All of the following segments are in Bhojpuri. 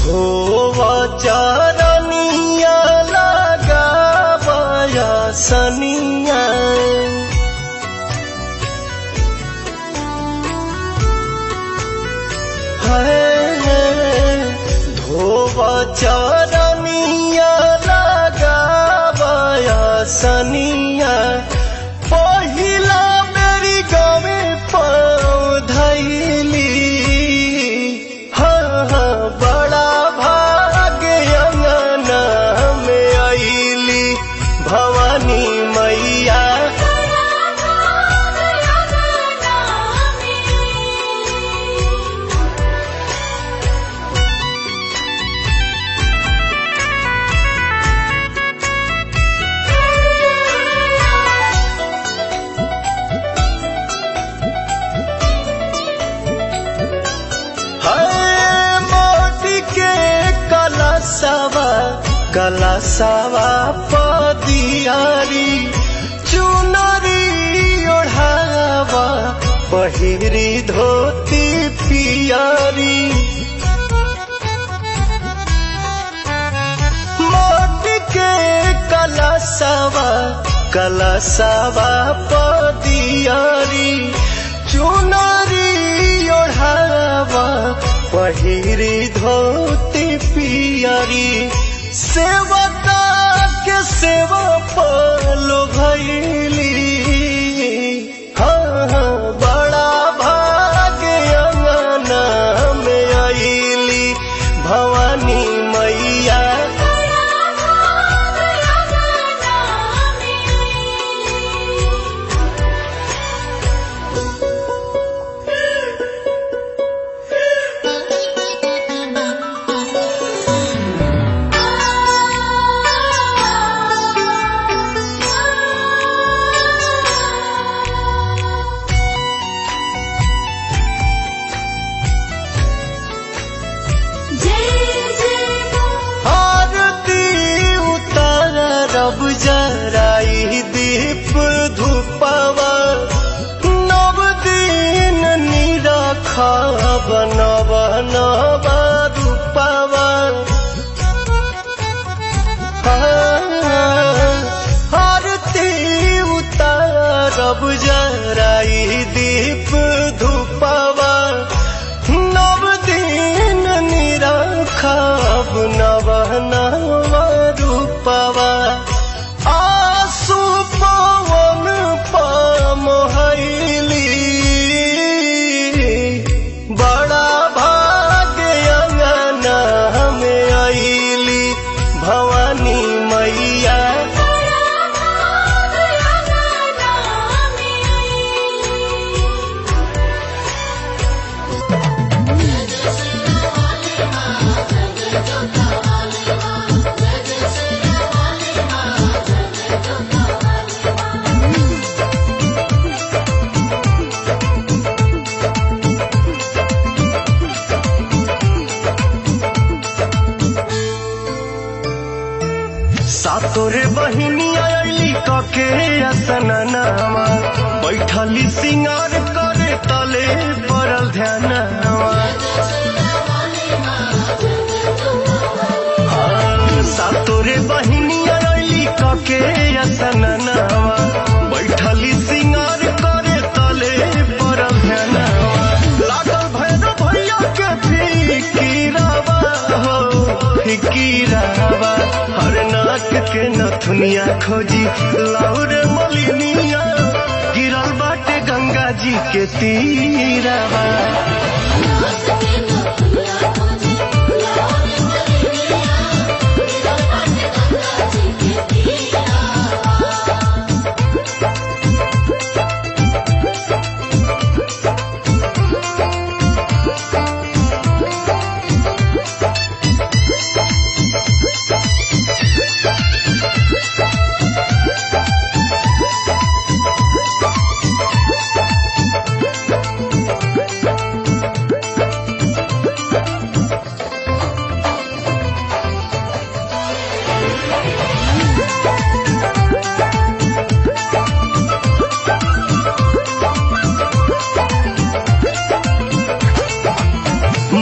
धोवा चरनिया लगावया सनिया। धोवा चरनिया लगावया सनिया, पहिला मेरी गावे पाँव धैली। हाँ हाँ बड़ा भाग्य अंगना में आईली भवानी मैया। कलशवा पदियारी चुनरी ओढ़ावा, पहिरी धोती पियारी। माटी के कलशवा कलशवा पदियारी चुनरी ओढ़ावा, पहिरी धोती पियारी। सेवका के सेवा पालो भैली। हाँ हाँ बड़ा भाग्य अंगना में आईली भवानी मैया। रब जराई दीप धूपवा, नव दिन निरखब नव नव रूपवा। आरती उतारब जराई दीप धूपवा, नव दिन निरखब नव नव रूपवा। आसु पवन पामोहैली, बड़ा भाग्य अंगना में आईली भवानी मैया। सातोरे बहिनी आईली कके असननावा, बैठली सिंगार करे तले पड़ल ध्यानवा। सातोरे बहिनी आईली कके असननावा, बैठली सिंगार करे तले पड़ल ध्यानवा। लागल भैरव भैया के फिकिरावा हो फिकिरावा, हर नाक के नथुनिया खोजी लाउर मलिनिया, गिरल बाटे गंगा जी के तीरावा।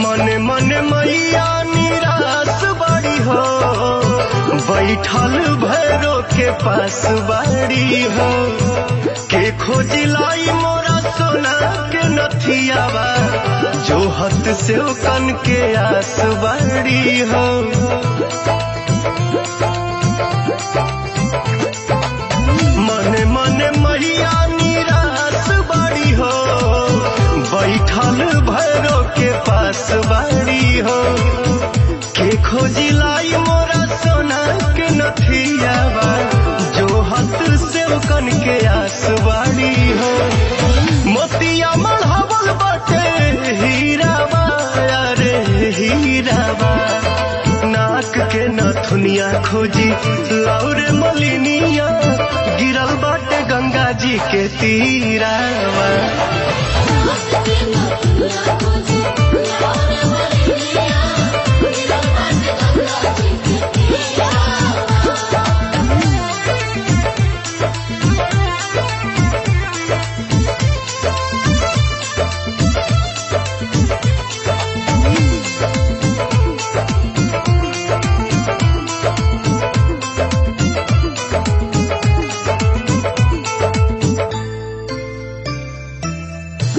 मन मन मैया निराश बैठल भैरो के पास बाड़ी हो। के खोजिलाई मोरा सोना के नथियावा, जो हत से कन के आस बाड़ी हो। मने मने मैया निराश बाड़ी हो, बैठल भैरो के पास बाड़ी हो। के खोजिलाई मोरा सोना के नथियावा, जो हत से कन के आस बाड़ी हो। मोतिया मढ़ावल बाटे हीरावा, अरे हीरावा, नाक के नथुनिया खोजी लौरे मलिनिया, गिरल बाटे गंगा जी के तीरावा।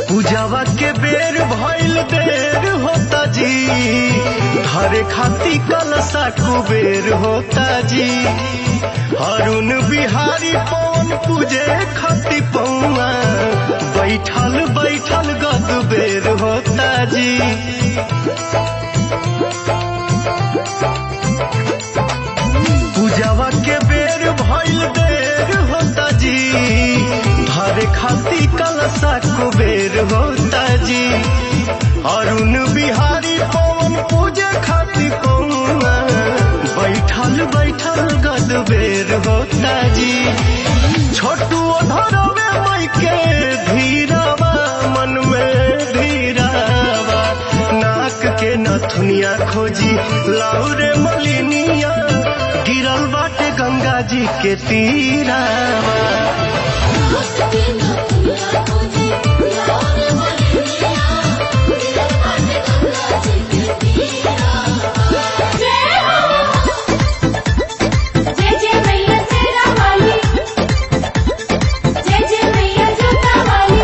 पूजावा के बेर भइल देर होता जी, धरे खाती कलसा कुबेर होता जी। अरुण बिहारी पवन पूजे खाती पौआ, बैठल बैठल गद बेर होता जी। पूजावा के बेर भइल देर होता जी, धरे खाती कलसा कुबेर होता जी। अरुण बिहारी पवन पूजे खाती पौआ, बैठल बैठल गद बेर होता जी। छोटू धरवे मई के धीरावा, मन में धीरावा, नाक के नथुनिया खोजी लाउरे मलिनिया, गिरल बाटे गंगा जी के तीरावा। जय जय मैया शेरा वाली, जय जय मैया जोता वाली।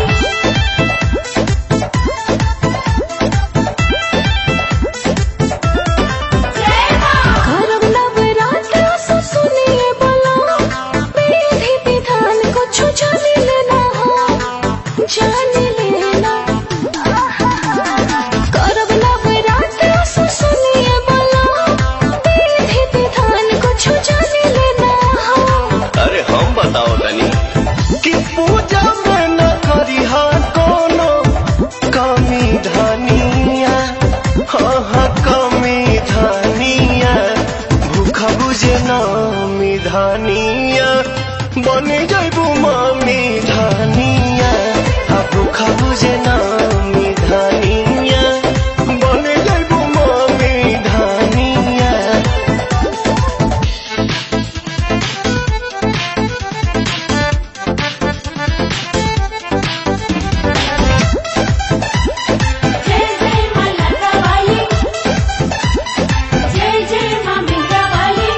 जय मां। करब नवरात्र सो सुनिए बोला, विधि विधान कुछ जान लेना हो, जान लेना। करब नवरात्र सो सुनिए बोला, विधि विधान कुछ जान लेना हो। अरे हम बताओ तनी कि पूजा में न करी हा कोनो कमी धनिया, हाँ हाँ कमी धनिया, भूखा बुझे नामी धनिया, बनी जइबू मामी धनिया, आ भूखा बुझे नामी धनिया, बनी जइबू मामी धनिया। जय जय मां लता वाली, जय जय मां मिंद्रा वाली।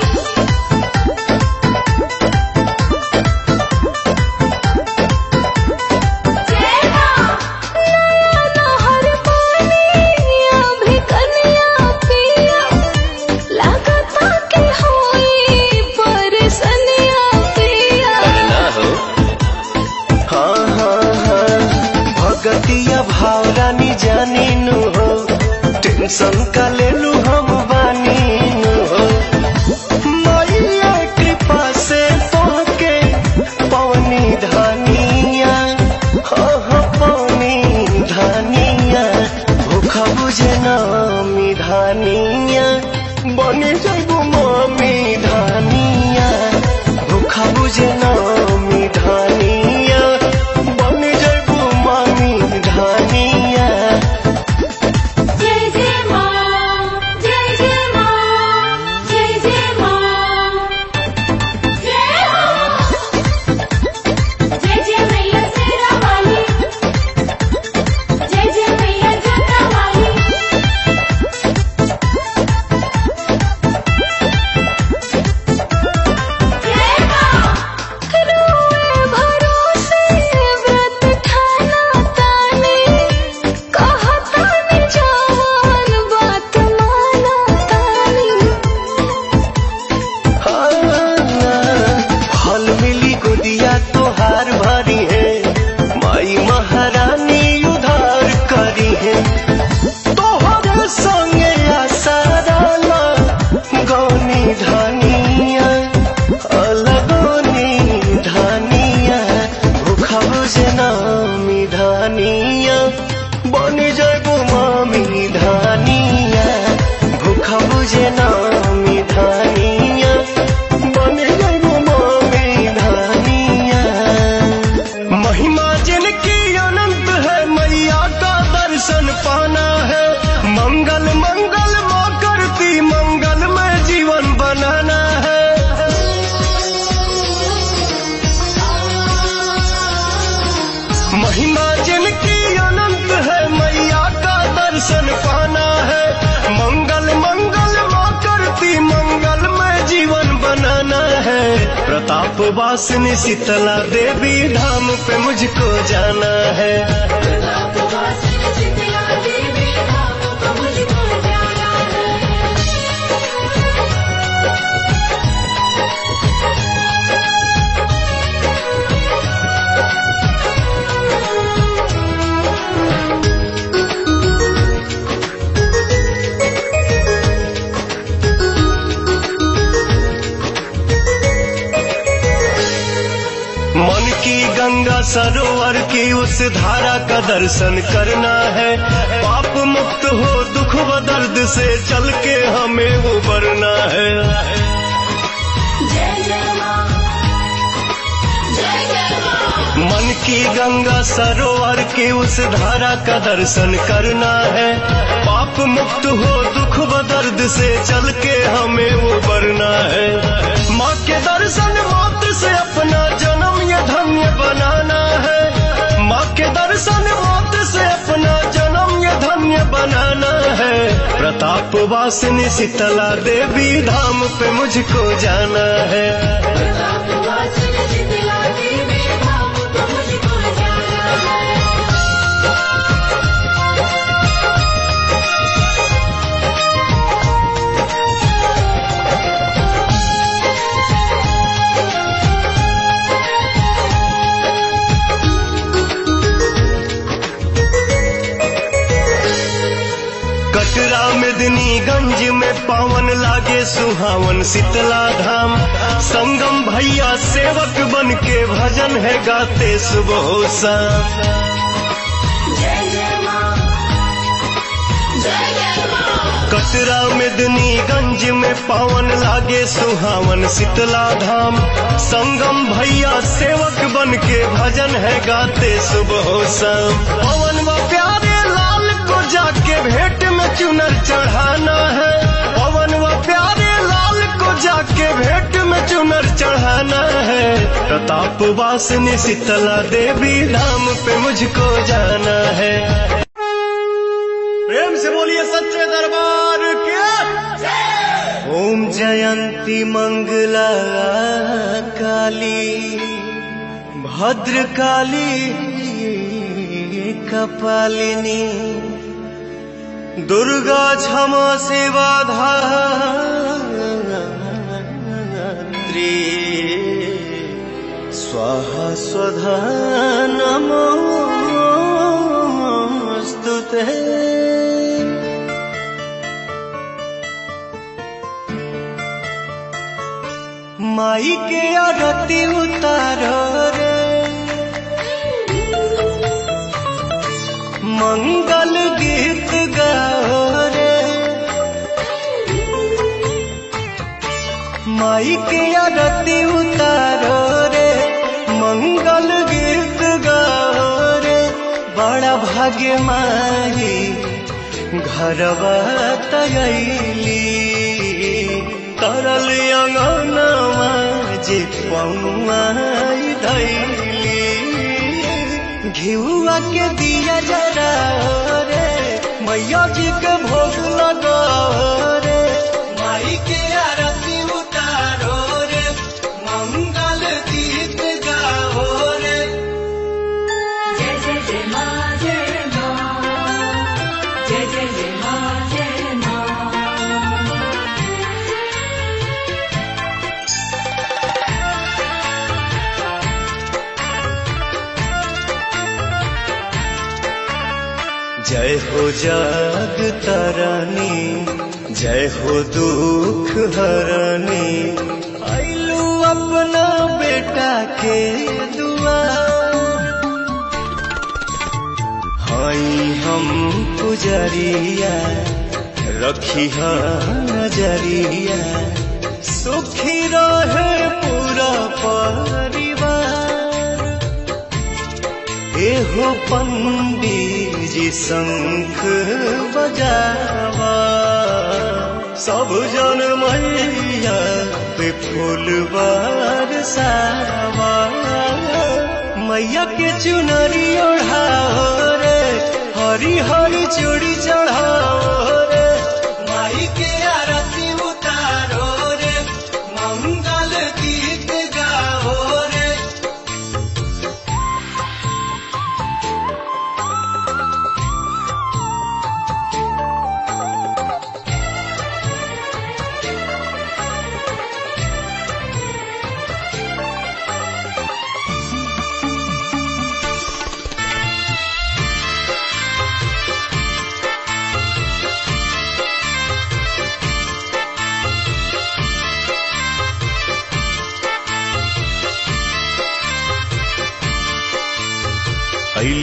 जय मां। नया नहर पानी अभी कन्या पिया, लागता के होई परसनिया पिया। अरे ना हो, हाँ हाँ हाँ, भगतिया भाव रानी जानी नु हो, टेंशन का ले लू हम बानी नु हो। मैया कृपा से तोहके पवनी धानिया, हाँ हाँ पवनी धानिया, भूखा बुझे नामी धानिया, बनी जइबू मामी धानिया, भूखा बुझे नामी धानिया, बनी जइबू मामी धानिया। जय जय मां, जय जय मां, जय जय मां। जय हो। जय जय मैया शेरा वाली, जय जय मैया जोता वाली। वासिनी शीतला देवी धाम पे मुझको जाना है। प्रताप वासिनी शीतला देवी धाम पे मुझको जाना है। मन की गंगा सरोवर की उस धारा का दर्शन करना है। पाप मुक्त हो दुख व दर्द से चल के हमें उबरना है। जय जय माँ, जय जय माँ। मन की गंगा सरोवर की उस धारा का दर्शन करना है। पाप मुक्त हो दुख व दर्द से चल के हमें उबरना है। माँ के दर्शन मात्र से अपना जन्म ये धन्य बनाना है। माँ के दर्शन मात्र से अपना जन्म ये धन्य बनाना है। प्रताप वासिनी शीतला देवी धाम पे मुझको जाना है। प्रताप वासिनी शीतला देवी धाम पे मुझको जाना है। कटरा मेदिनीगंज में पावन लागे सुहावन शीतला धाम। संगम भैया सेवक बन के भजन है गाते सुबह शाम। जय जय माँ, जय जय माँ। कटरा मेदिनीगंज में पावन लागे सुहावन शीतला धाम। संगम भैया सेवक बन के भजन है गाते सुबह शाम। पवन व प्यारे लाल को जाके भेंट में चुनर चढ़ाना है। पवन व प्यारे लाल को जाके भेंट में चुनर चढ़ाना है। प्रताप वासिनी शीतला देवी धाम पे मुझको जाना है। प्रेम से बोलिए सच्चे दरबार के। ओम जयंती मंगला काली भद्रकाली कपालिनी दुर्गा क्षमा सेवा धात्री स्वाहा स्वधा नमोऽस्तुते। माई के आरती उतारो रे, मंगल गीत गाओ रे। माई के आरती उतारो रे, मंगल गीत गाओ रे। बड़ा भाग्य माई घरवा तयली, तरल अंगनवा जे पौआ धैली। घिउआ के दिया जरा रे, मैया जी के भोग लगाओ रे। माई के आरती उतारो रे, मंगल गीत गाओ रे। जय जय जय माँ, जय माँ, जय जय जय माँ, जय माँ। जय हो जाग तारानी, जय हो दुख हरानी। आइलू अपना बेटा के दुआर, हाई हम पुजरिया रखी नजरिया। सुखी रहे पूरा परिवार, एहो पंडित जी शंख बजावा। सब जन मैया पे फूल बरसावा। मैया के चुनरी ओढ़ाओ रे, हरी हरी चूड़ी चढ़ाओ रे। माई के आरती उतारो रे, मंगल गीत गाओ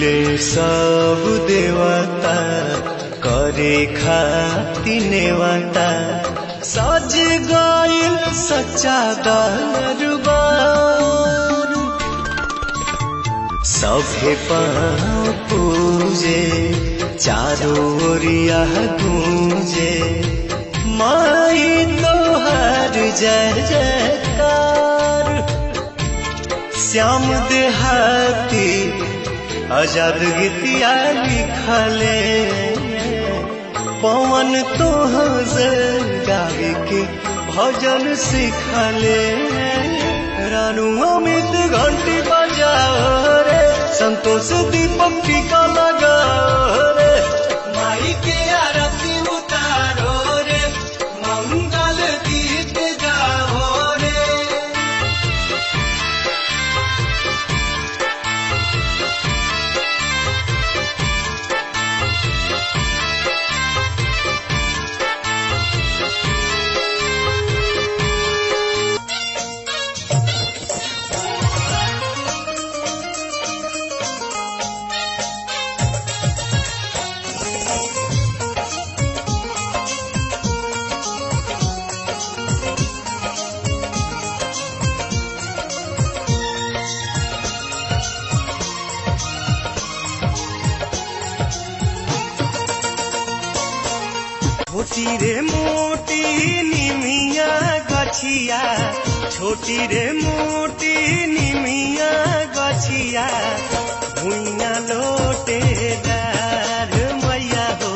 अइले सब देवता करे खाति नेवता, सज गइल सच्चा दरबार। सभे पाँव पूजे चारों ओरिया गूंजे, माई तोहर जय जयकार। श्याम देहाती आजाद गीतिया लिखले, पवन तोहर गावे के भजन सिखले। रानू अमित घंटी बजाओ रे, संतोष दीपक टीका लगाओ रे, माई के आरती उतारो रे, मंगल गीत गाओ रे। छोटी रे मोटी निमिया गछिया, छोटी रे मोटी निमिया गछिया, भुइया लोटे डार मैया हो,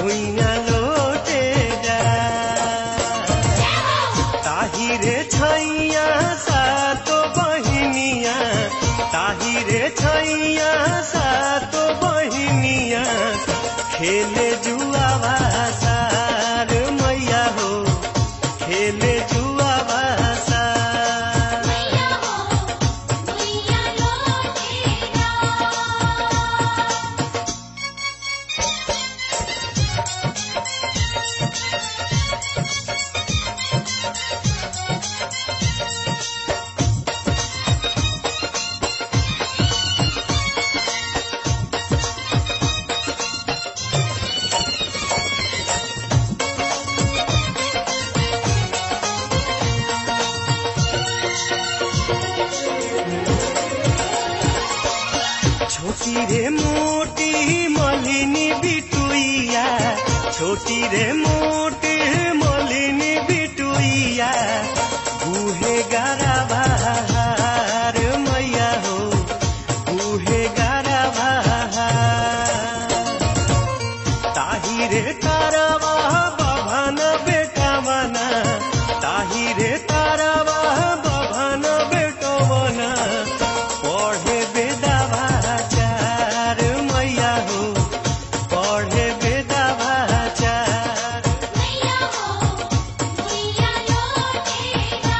भुइया लोटे डार। ताही रे छैया सातो बहिनिया, ताही रे छैया सातो बहिनिया, खेले जुआवा सार मैया हो, खेले जुआवा सार। मैया हो मैया लोटेगा। छोटी रे मोटी मलिनी बिटुइया, छोटी रे मोटी मलिनी बिटुइया, गुहे गारा बहार मैया हो, गुहे गारा बहार। ताही रे तारावा बभान बेटावना, ताही रे तारावा बभान बेटवना, पढ़े बेदावा चार मैया हो, पढ़े बेदावा चार। मैया हो मैया लोटेगा।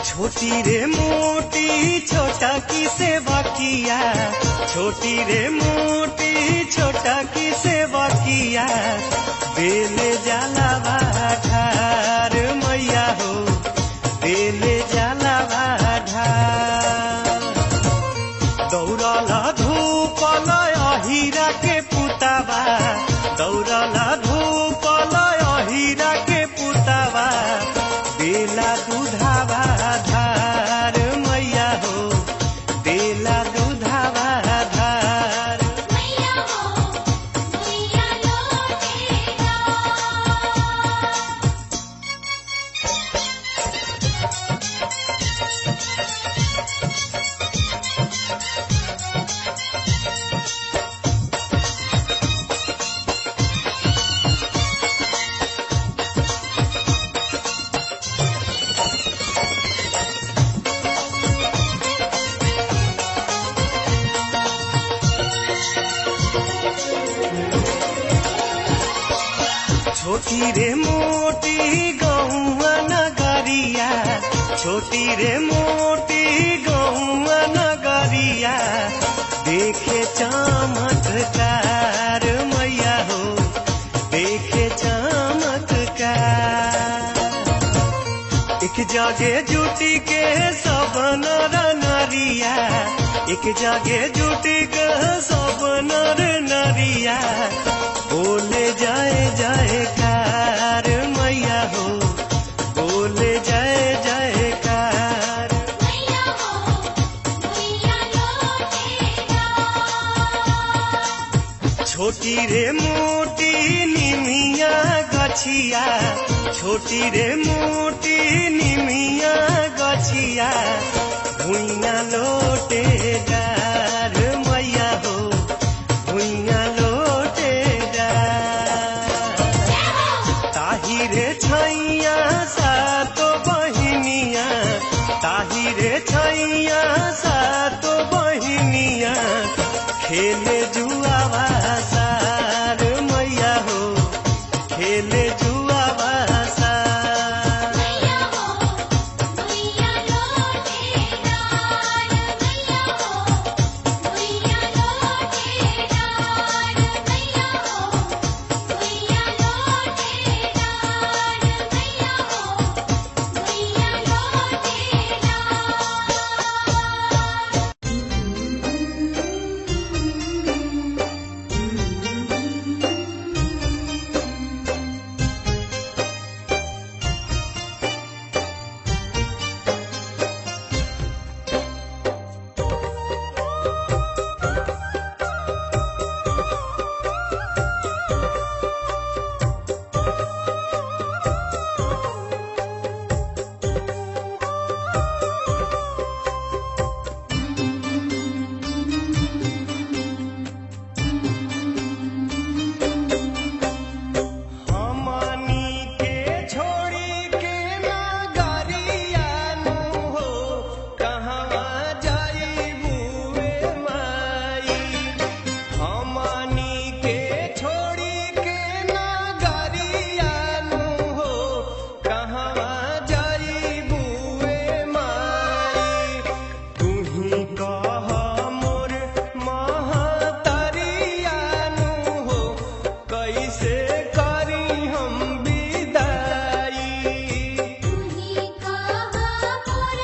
छोटी रे मोटी छोटा की सेवा किया, छोटी रे मोटी छोटा की सेवा किया, बेले जाला ढार मैया हो, बेले जाला ढार। दौड़ला धूपल अहिरा के पुतावा, दौड़ला धूपल अहिरा के पुतावा, बेला दूधावा धार मैया हो, बेला दूधावा धार। मैया हो मैया लोटेगा। छोटी रे मोटी गौआ नगरिया, छोटी रे मोटी गौआ नगरिया, देखे चमत्कार मैया हो, देखे चमत्कार। एक जगे जुटी के सब नर नरिया, एक जगे जुटी के सब नर नरिया, बोले जय जयकार मैया हो, बोले जय जयकार। मैया हो मैया लोटेगा। छोटी रे मोटी निमिया गछिया, छोटी रे मोटी निमिया गछिया, भुइया लोटे डार मैया हो, भुइया लोटे डार। ताही रे छैया सातो बहिनिया, ताही रे छैया सातो बहिनिया, खेले जुआवा सार मैया हो, खेले जुआवा सार। मैया हो मैया लोटेगा, मैया हो मैया लोटेगा, मैया हो मैया लोटेगा, मैया हो मैया लोटेगा। हमनी के छोड़ी के नगरिया नु हो, कहवा जाइबू माई। हमनी के छोड़ी के नगरिया नु हो, कहवा जाइबू माई। तुही कह मोर महतरिया नु हो, कैसे करी हम विदाई। तुही कहा मोर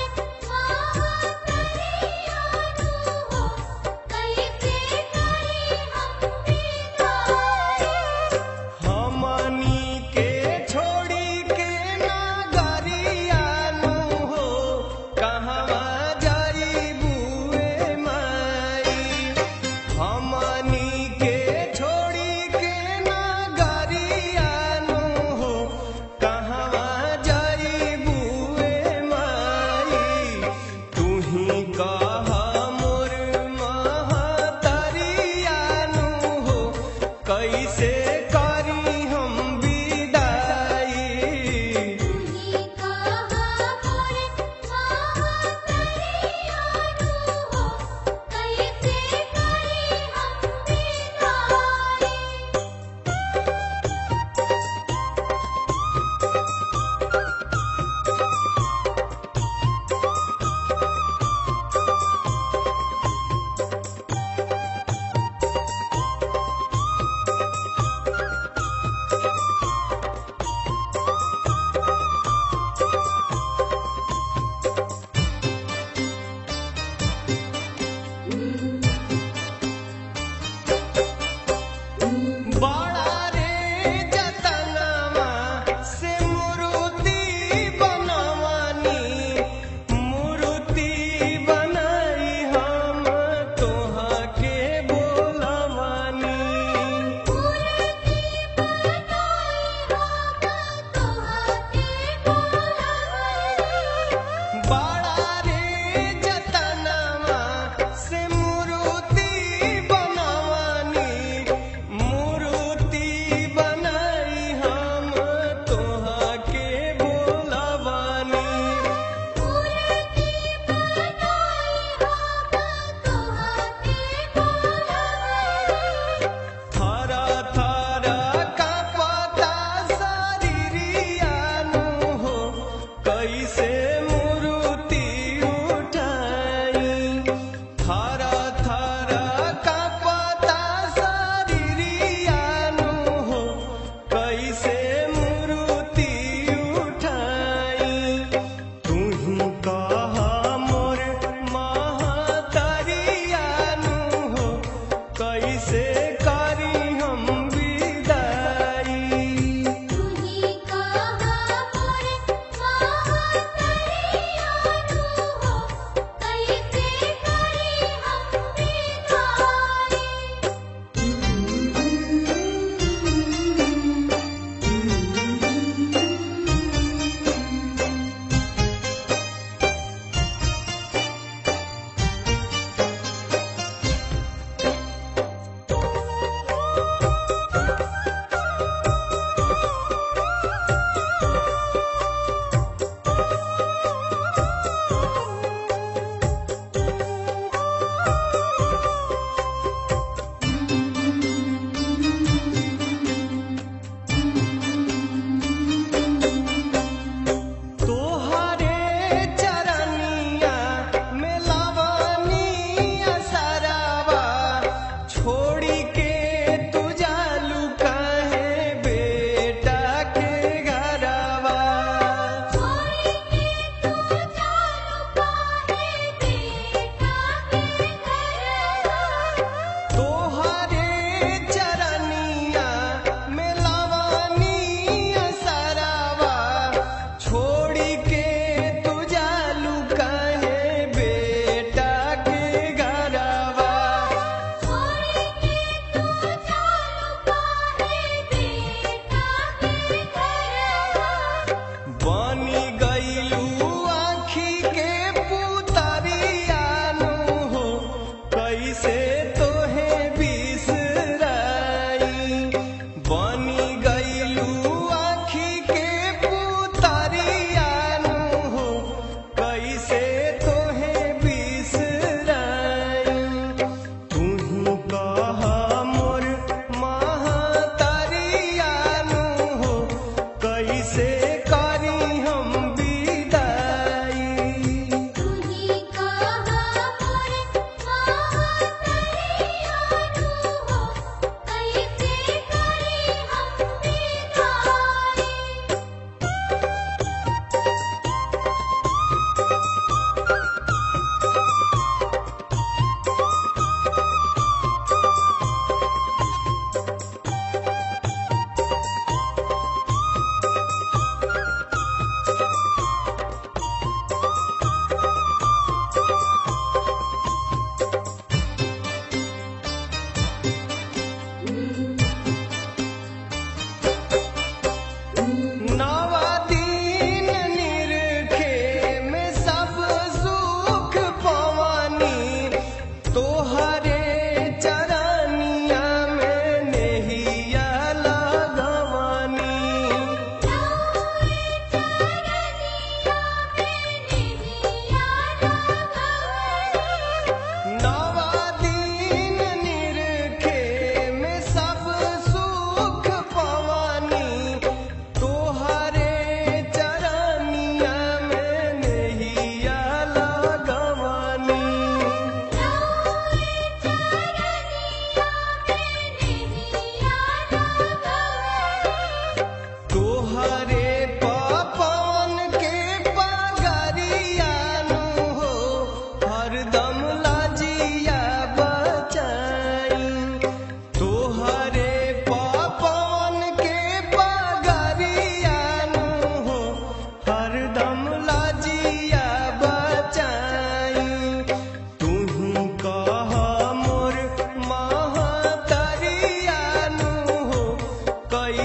महातरिया नु हो, कैसे करी हम विदाई। हमनी के छोड़ी के नगरिया नु हो, कहवा जाइबू माई। हमनी के छोड़ी के नगरिया नु हो, कहवा जाइबू माई। तुही कह मोर महतरिया नु हो, कैसे करी हम विदाई। तुही कहा मोर महातरिया नु हो, कैसे करी हम विदाई। हमनी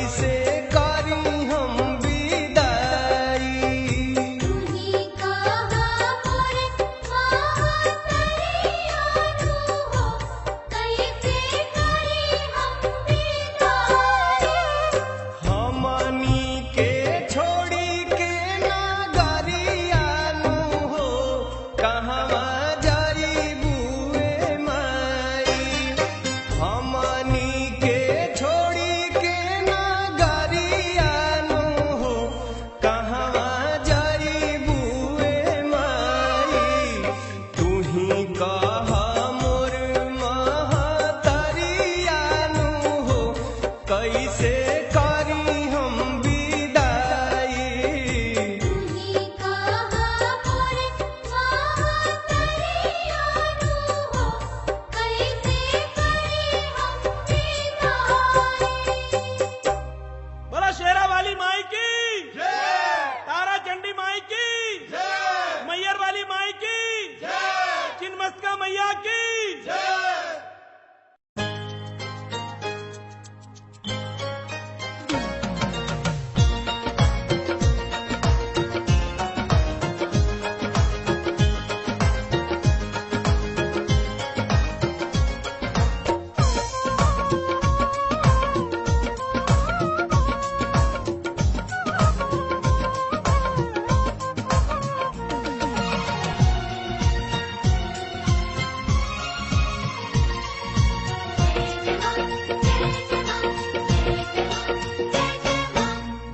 कैसे करी हम विदाई। तुही कहा मोर महातरिया नु हो कैसे करी हम विदाई। हमनी के छोड़ी के नगरिया नु हो कहवा जाई बुए माई। हमनी के छोड़ी के नगरिया नु हो कहवा जाई बुए माई। तुही कहा मोर महतरिया नु हो कैसे करी हम विदाई। तुही कहा मोर महातरिया नु हो कैसे करी हम विदाई। बोला शेरा वाली माई की, तारा चंडी माई की, मैयर वाली माई की, चिन्मस्का मैया की।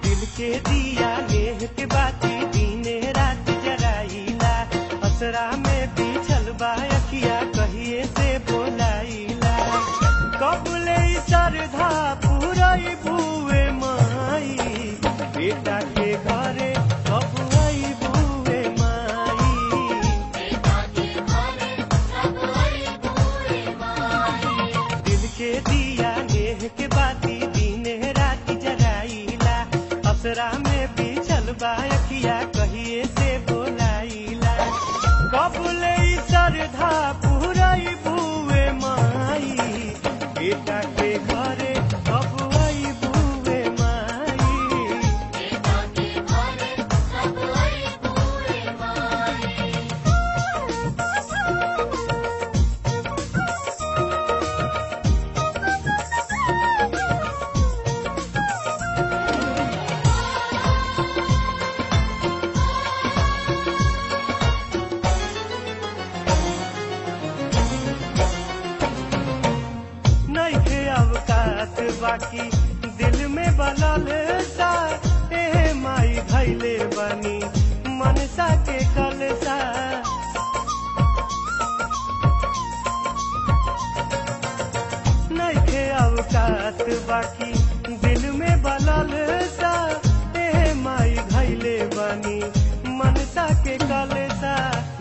दिल के दिया नेह के बाती दिने रात जराइला, असरा में बिछल बा अखिया कहिए से बोलाइला। कबले सरधा पुरई बुए माई, बेटा के घरे कब आई बुए माई। दिल के दिया नेह के बाती दिने रात जराइला, असरा में बिछल बा अखिया कहिए से बोलाइला। कबले सरधा पुरई बुए माई, बेटा के घरे कब आई बुए माई। नइखे अवकात बाकी दिल में बलल सा, ए माई धैले बनी मनसा के कलसा। नइखे अवकात बाकी दिल में बलल सा, ए माई धैले बनी मनसा के कलसा।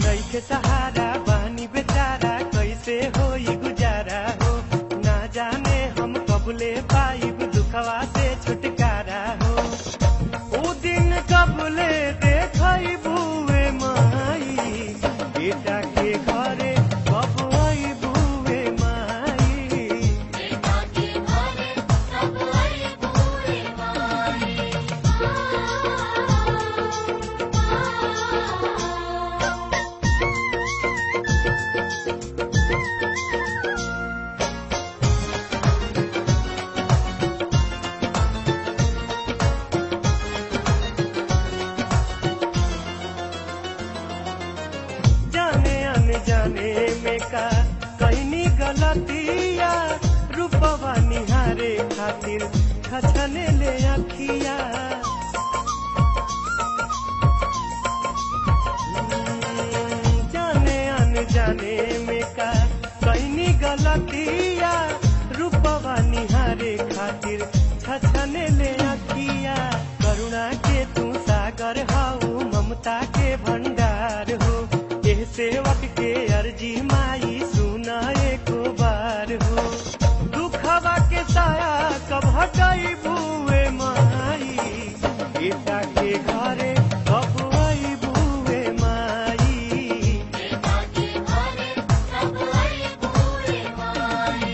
नइखे सहारा बानी बेचारा कैसे होई गुजारा हो, ना जाने हम कबले पाइब दुखवा से छुटकारा हो। ऊ दिन कबले देखई बुए माई, बेटा के घरे कब आई बुए माई। जाने अनजाने में का कहनी गलतिया, रूपवा निहारे खातिर छछने ले अखिया। जाने अनजाने में का कहनी गलतिया, रूपवा निहारे खातिर छछने ले अखिया। करुणा के तू सागर हाउ ममता के भंडार हो, एह सेवक के अर्जी माई सुना एको बार हो। दुखवा के साया कब हटाई बुए माई, बेटा के घरे कब आई बुए माई। माई।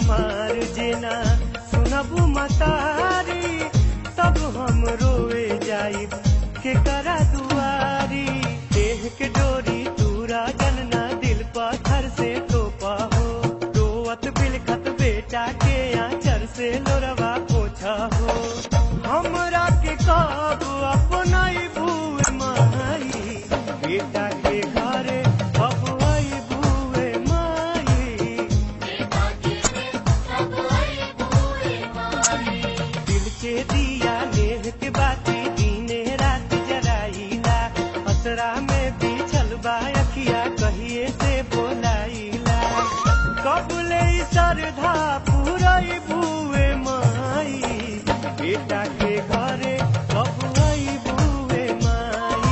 हमार जेना सुनबू मतारी, तब हम रोए जाइब के करा दुआरी। देह के डोरी तूरा जनना दिल पाथर से तोपा हो, रोवत बिलखत बेटा के आंचर से लोरवा पोछा हो। हमरा के काबू अपनाई भूए माई, बेटा के घरे बबुआई भूए माई। दिल के दिया नेह के बाती दीने रात जराइला, असरा में बिछल बा अखिया कहिए से बोलाइला। कबले सरधा पुरई भूए माई, बेटा के घरे बबुआई भूए माई।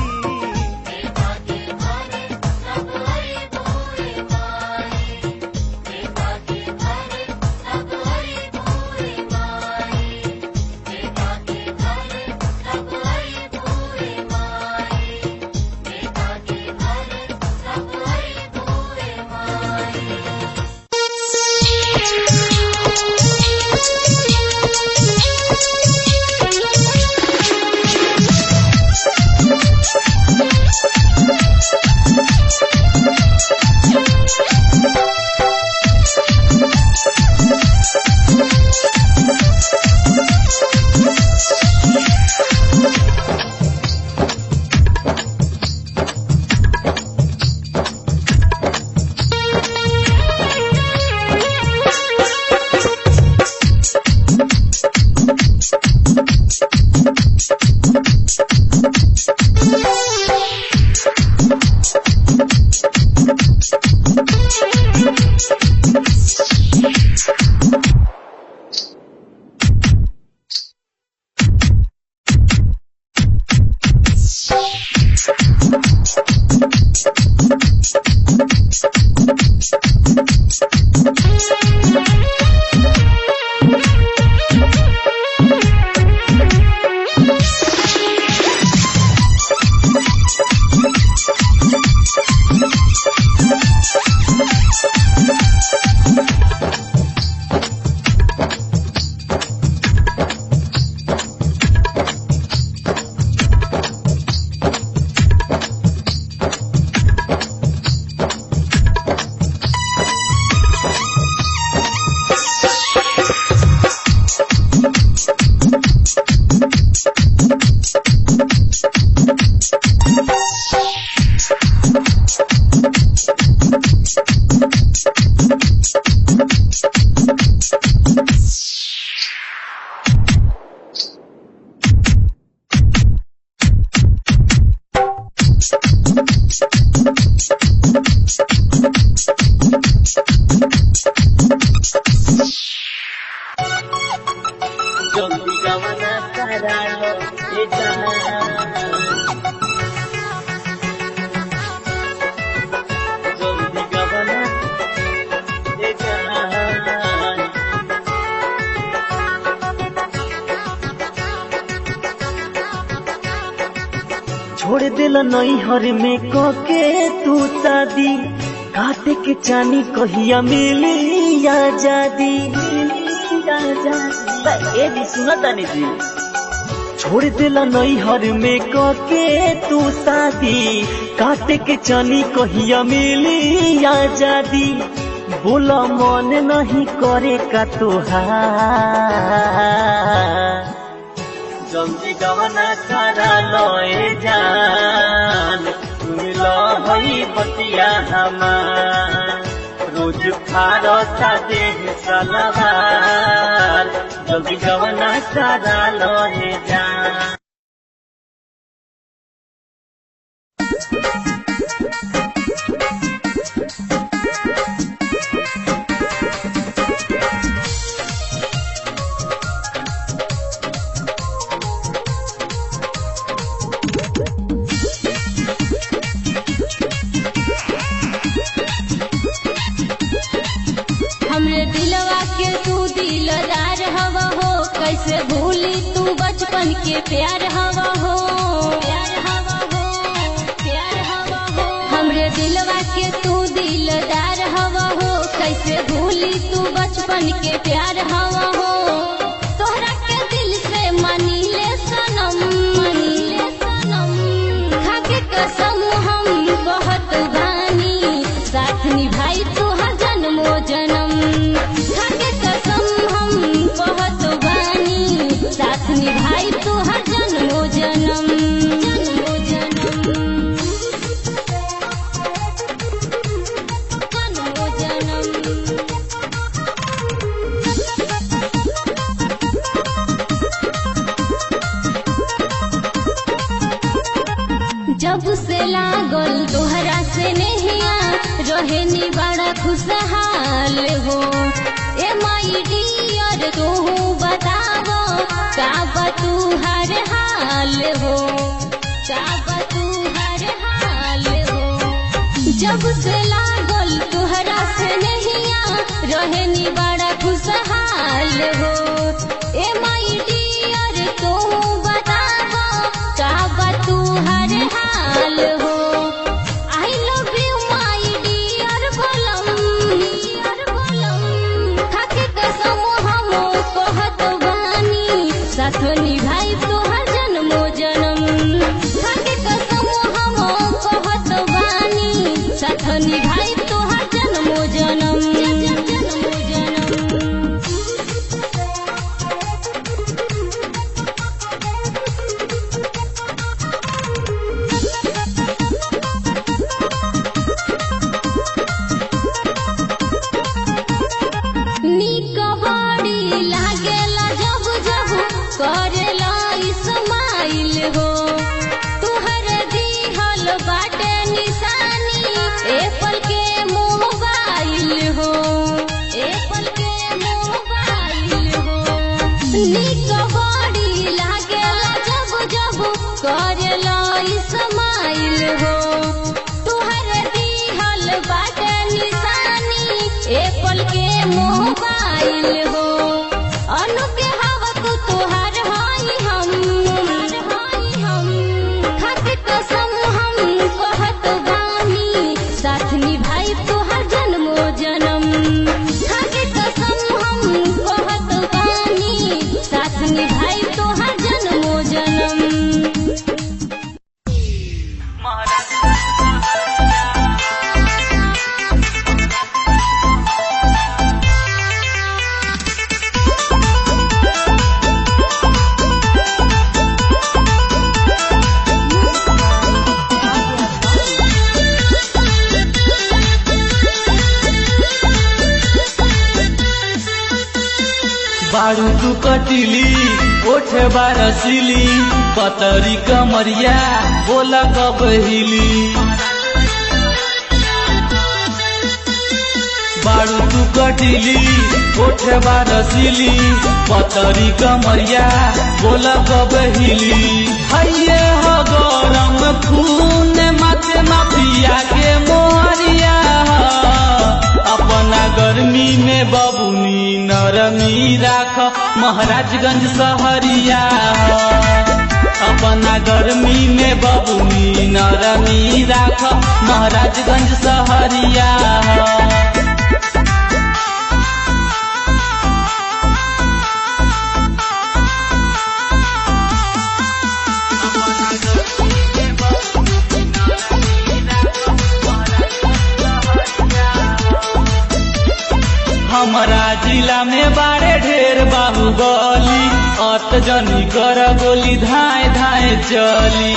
छोड़ दिल नैहर में कके तू शादी, काटे के चानी कहिया मिली आजादी। ए जी सुना तानी जी, छोड़ दिल नैहर में कके तू शादी, काटे के चानी कहिया मिली आजादी। बोला मन नहीं करे का तुहार, जल्दी गवना करा लए जान, मिलो हई बतिया हमार। रोज फारता देह सलवार, जल्दी गवना करा लए जान। हमरे दिलवा के तू दिलदार हवा हो, कैसे भूली तू बचपन के प्यार हवा हो, प्यार हवा हो, प्यार हवा हो। हमरे दिलवा के तू दिलदार हवा हो, कैसे कैसे भूली तू बचपन के प्यार हवा हो। तोहरा के दिल से मानी ले सनम, मानी ले सनम, खाके कसम हम बहुत बानी, साथ निभाई तुहर जन्मो जन्म। खाके कसम हम बहुत बानी, साथ निभाई तुहर जन्मो जन्म, जन्मो जन्म, जन्मो जन्म। जब से लागल तोहरा से नहिया, रहे नी बड़ा खुशहाल हो। ए my dear तू बतावो, का बा तुहार हाल हो, का बा तुहार हाल हो। जब से लागल तोहरा से नहिया, रहे नी बड़ा खुशहाल हो। ए my dear तू बतावो, का बा तुहार हाल हो। I love you my dear बलम, डियर बलम, खाके कसम हम कहत बानी, साथ निभाई तोहर जन्मो जन्म। खाके कसम हम कहत बानी, साथ निभाई तोहर जन्मो जन्म, जन्मो जन्म। नीक बड़ी लागेला जब जब करेला इस्माइल हो। तुहर दिहल बाटे निशानी एप्पल के मोबाइल हो, एप्पल के मोबाइल हो। नीक बड़ी लागेला जब जब करेला इस्माइल हो। तुहर दिहल बाटे निशानी एप्पल के मोबाइल हो। अनु के हवा तू तोहार हई हम, खाके कसम हम कहत बानी, साथ निभाई तोहार जन्मो जन्म। खाके कसम हम कहत बानी, साथ निभाई तोहार जन्मो जन्म। बारू तू कटिली ओठ बारसिली, पतरी कमरिया बोला कब हिली। बारू तू कटिली ओठ बारसिली, पतरी कमरिया बोला कब हिली। हइये हो गरम खून माथे माफिया के मोहरिया, अपना गर्मी में बबुनी नरमी राख महाराजगंज सहरिया। अपना गर्मी में बबुनी नरमी राख महाराजगंज सहरिया। हमारा जिला में बारे ढेर बाहुबली, अत जनी कर गोली धाए धाए चली।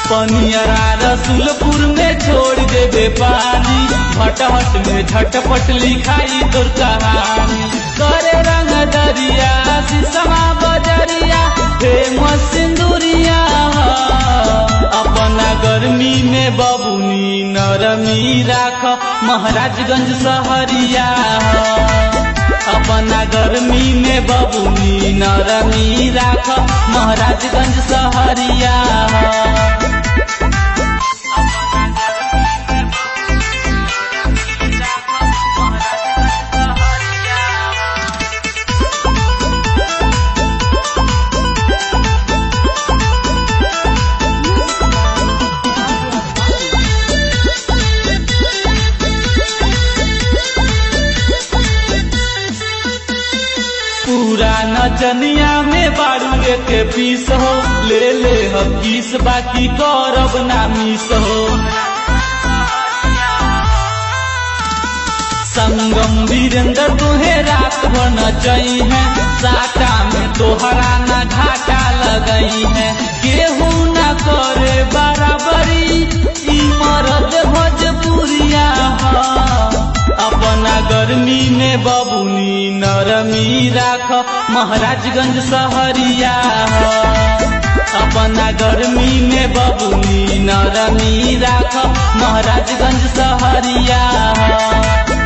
पनियरा रसुलपुर में छोड़ देबे पानी, फटहट में झटपट लिखाई तोर कहानी। करे रंग दरिया शीशमा बजरिया फेमस सिंदूरिया, अपना गर्मी में बबुनी नरमी राख महाराजगंज सहरिया। अपना गर्मी में बबुनी नरमी राख महाराजगंज सहरिया। नचनिया में बारू एक पीस हो, ले ले हम किस बाकी करब ना मिस हो। संगम वीरेंद्र तुहे रात भर नचई है, साटा में तोहरा ना घाटा लगई है। केहू ना करे बराबरी ई मरद भोजपुरिया ह। अपना गर्मी में बबुनी नरमी राख महाराजगंज सहरिया ह। अपना गर्मी में बबुनी नरमी राख महाराजगंज सहरिया ह।